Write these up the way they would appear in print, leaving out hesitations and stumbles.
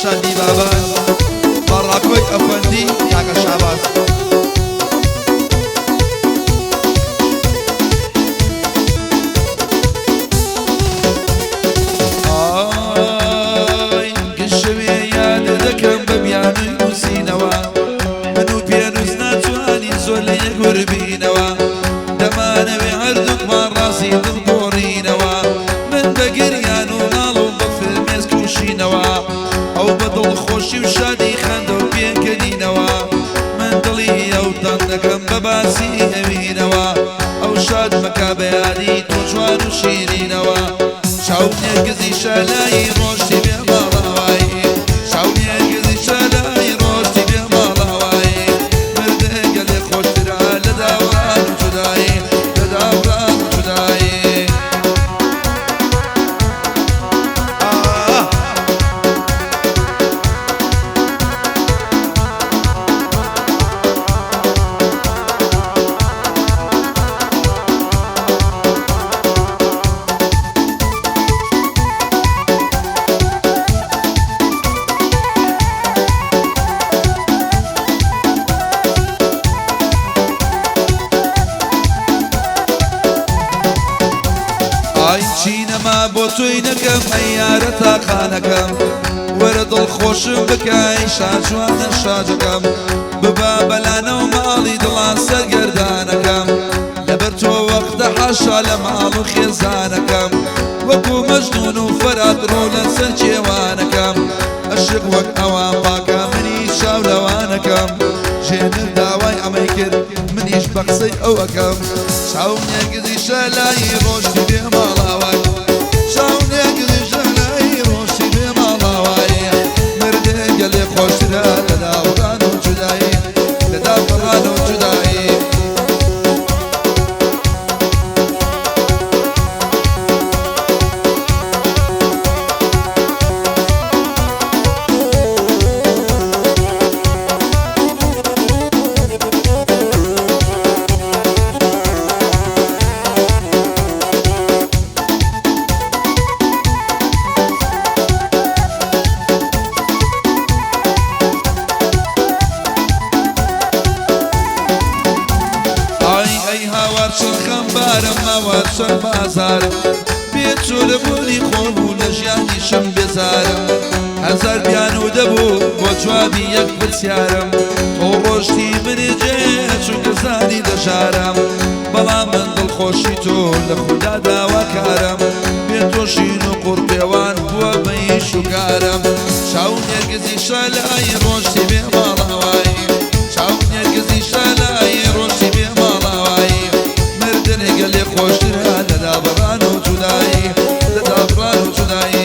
شادی بابان بە ڕاکۆی ئەفەندی کاکە شاباز. ئای گشەوێ یادە دەکەم بە بیانووی نووسینەوە، من و پێنووس ناتوانین زۆر لە یەک وربینەوە، دەمانەوێ هەردووکمان ڕازی دڵ گۆڕینەوە، من بە گریان و ناڵ و بە فرمێسک و شینەوە، ئەو بە دڵخۆشی و شادی خەندە و پێکەنینەوە، من دڵی ئەو تەنگ دەکەم بە باسی ئەوینەوە، ئەو شاد مەکا بە یادی تۆ جوان و شیرینەوە. چاو نێرگزی شەلای ڕۆشتی بێ ماڵاوایی، چاو نێرگزی شەلای ڕۆشتی بێ ماڵاوایی، مردن گەلێ خۆشترە لە داوڕان و جودایی، لە داوڕان و جودایی. ئاه. ئای چی نەما بۆ تۆی نەکەم ئەی یارە تاقانەکەم، وەرە دڵخۆشم بکە ئەی شاجوانە شاجەکەم، ببە بەلانە و ماڵی دڵان سەرگەردانەکەم، لەبەر تۆ وەختە حاشا لە ماڵ و خێزانەکەم، وەکو مەجنون و فەرات ڕۆ لەسەر کێوانەکەم، ئەشق وەک ئەوان پاکە منیش چاو لەوانەکەم، ژێنر داوای ئەمەی کرد منیش بە قسەی ئەو ئەکەم، چاوم نێرگزی شەلای ڕۆشتی بێ ماڵاوای، چاوم نێرگزی شەلای ڕۆشتی بێ ماڵاوای، مردن گەلێ خۆشترە لە داوڕان و جودایی، لە داوڕان و جودایی. ئای ئەی هاوار چەند خەمبارم، هاوار چەند بازارم، بێ تۆ لە بوونی خۆم و لە ژیانیشم بێزارم، هەزار بیانوو دەبوو بۆ جوابی یەک پرسیارم، تۆ ڕۆشتی منی جێ چونکە زانی دەژارم، بەڵام من دڵخۆشی تۆ لە خودا داواکارم، بێ تۆ شین و قوڕ پێوان بووە بە ئیش و کارم، چاو نێرگزی شەلای ڕۆشتی بێ ماڵاوایی، چاو نێرگزی شەلای ڕۆشتی بێ ماڵاوایی، مردن گەلێ خۆشترە لە دابڕان و جودایی، لە دابڕان و جودایی.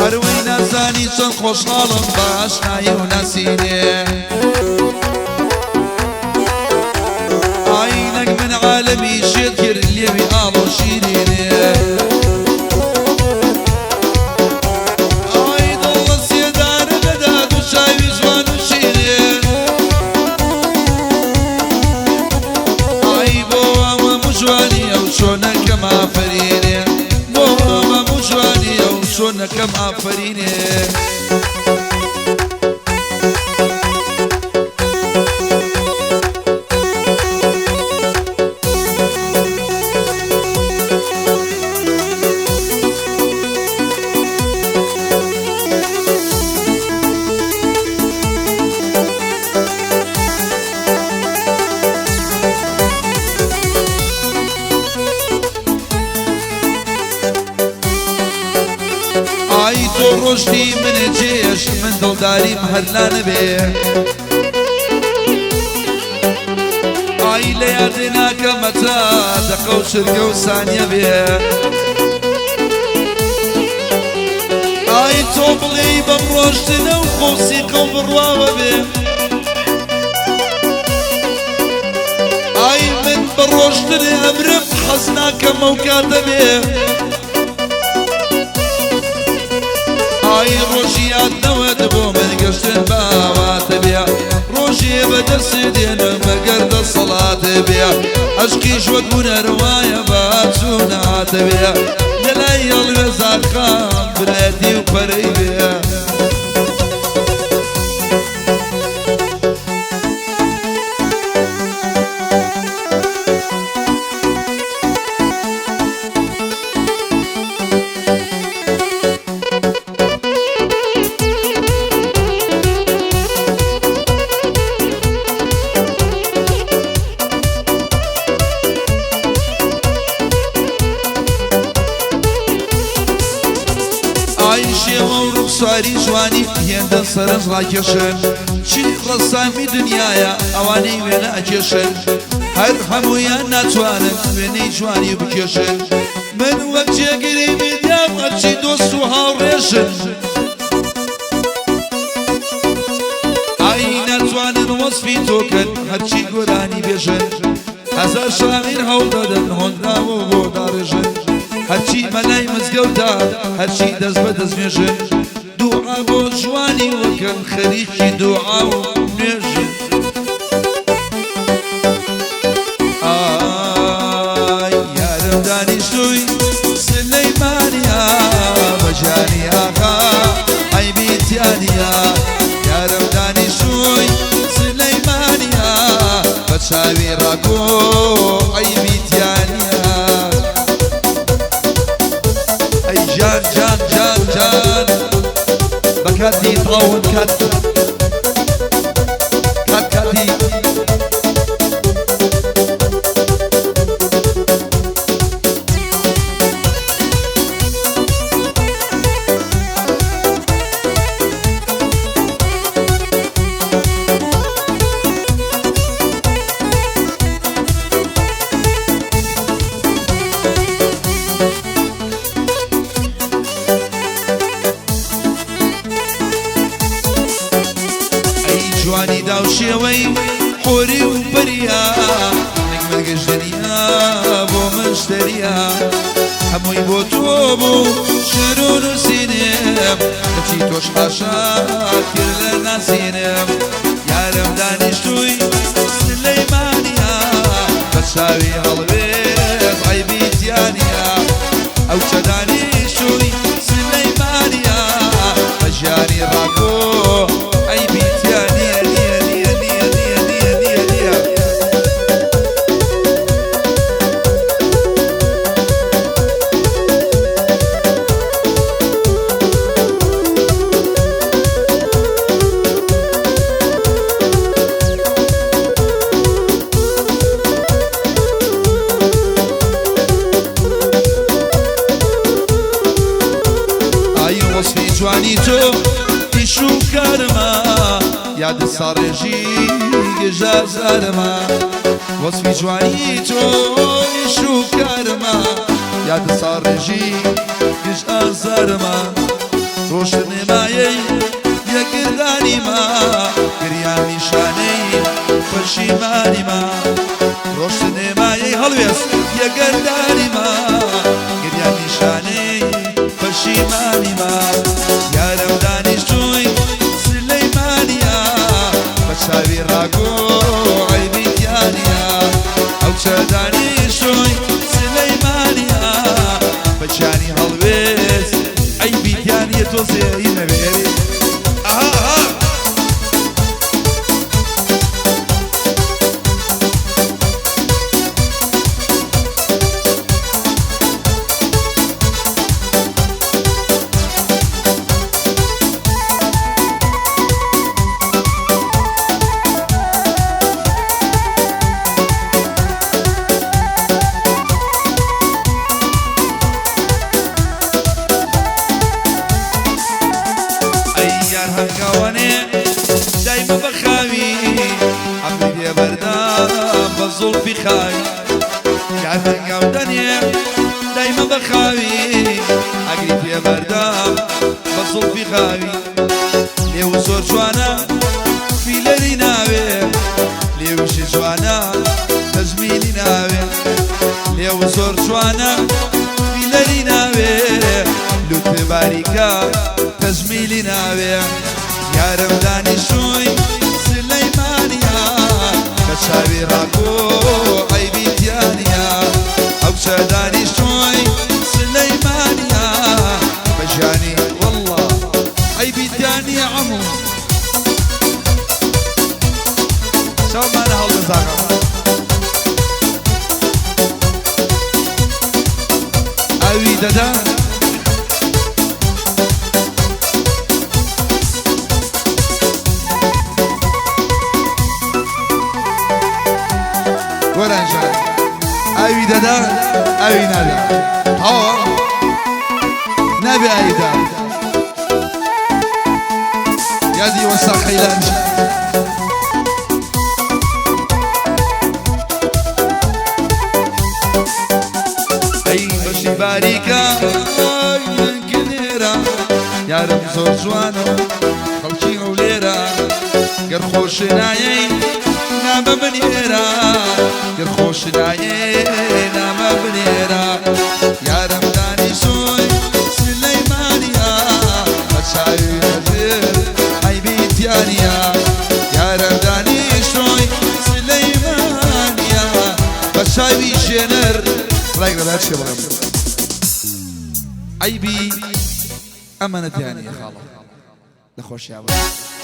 ئەروەی نازانی چەند خۆشحاڵم بە ئاشنایی و ناسینێ، ئاینەک من عالەمی شێت کرد لێوی ئاڵ و شیرینێ، ئای دڵ لە سێدارە دەدات و چاوی جوان و شیرێ، ئای بۆ ئەمە مژوانی ئەو چۆنەکەم ئافەرینێ، بۆ ئەمە مژوانی ئەو چۆنەکەم ئافەرینێ. ڕۆشتی من جێش من دڵداریم هەر لا نەبێ. ئای لە یادێ ناکەمە تا دەقە و چرکە و سانیە بێ. ئای تۆ بڵێی بەم ڕۆشتنە و خۆسیقە و بڕواوە بێ. ئای من بە ڕۆشتنێ ئەمرم حەز ناکەم ئەو کاتە بێ. ئای ڕۆژی یادنەوەت بۆ من گەشتن بە ئاواتە بێ. ڕۆژێ بە دەستێ دێنم مەگەر دەسەڵاتێ بێ. عەشقیش وەک هونەر وایە بە چوون هاتە بێ. لە لای هەڵوێزار خان برایەتی و پەرەی بێ. ئای شێوە و ڕوخساری جوانی هێندە سەرنج ڕاکێشن، چی ڕەسامی دنیایە ئەوانەی وێنە ئەکێشن، هەر هەموویان ناتوانن وێنەی جوانی بکێشن. من وەک جێگری میدیام هەرچی دۆست و هاوڕێشن، ئای ناتوانن وەسفی تۆ کەن هەرچی گۆرانی بێژن. هەزار شاعیر هەوڵ دەدەن هۆنراوە بۆ داڕێژن، هەرچی مەلای مزگەوتە هەرچی دەست بە دەستنوێژن، دوعا بۆ جوانی وەکەن خەریکی دوعا و نوێژن. ئای یارم دانیشتووی سلەیمانیا بە ژیانی ئاغا عەیبی تیا نییە. یارم دانیشتووی سلەیمانیا بە چاوی ڕاکۆ عەیبی تیا نییە. ئەی جان جان جان جان بە کاتی تاون کات کات کاتی. ئەی جوانی داو شێوەی حۆری و پەریا، نەگمەگەش دنیا بۆ مشتەریا، هەمووی بۆ تۆ بوو شعر و نووسینم، کەچی تۆش حاشا کرد لە ناسینم. یارم دانیشتووی سلەیمانیا بە چاوی هەڵوێز عەیبی تیا نییە. ئەو چە دانیشتووی سلەیمانیا بە ژیانی ڕاکۆ عەیبی تیا نییە نییە نییە نییە نییە نییە نییە نییە. ئای وەسفی جوانی تۆ ئیش و کارمە، یاد ساڕێژی گژازارمە. وەسفی جوانی تۆ ئیش و کارمە، یاد ساڕێژی گژ ئازارمە. ڕۆشتنێ مایەی یەکردانیمە، گریان نیشانەی پەشیمانیمە. ڕۆشتنێ مایەی هەڵوێست یەگەردانیمە، گریان نیشانەی پەشیمانیمە. یارم دانیشتووی سلەیمانیا بە چاوی ڕاگۆ عەیبی تیا نییە. ئەو چە دانیشتووی سلەیمانیا بە گیانی هەڵوێست عەیبی تیا نییە. تۆزێ ئی نەبێ. ئەها ئەها. بە زوڵفی خاوی یار هەنگاو دەنێ دایمە بە خاوی ئاگری پێ بەردام بە زوڵفی خاوی لێو زۆر جوانە فیلەری ناوێ لێوشی جوانە تەجمیلی ناوێ لێو زۆر جوانە فیلەری ناوێ لوت باریکە تەجمیلی ناوێ یارم دانیشتووی سلەیمانیا بە چاوی ڕاکۆ عەیبی تیا نییە ئەو کچە دانیشتووی سلەیمانیا بە ژیانی واللە عەیبی تیا نییە عەموو چاومانە هەڵدەزاغم. ئاوی دەدا. گۆران ژان ئاوی دەدا ئاوی نادا تەواوە نابێ ئاوی دا یادی وەستا خەیلان ئەی بەشی باریکە ئای من کنێرە یارم زۆر جوانە و خەڵکی هەولێرە گەر خۆش نایەی نامە بنێرە گەر خۆش نایەی نامە بنێرە یارم دانیشتووی سولەیمانیە بە چاوی هەژێر عەیبی تیا نییە یارم دانیشتووی سولەیمانیە بە چاوی ژێنەر ڕای گرە چێ بڵێم عەیبی ئەمەنە تیا نییە خاڵە لە خۆشیا بن.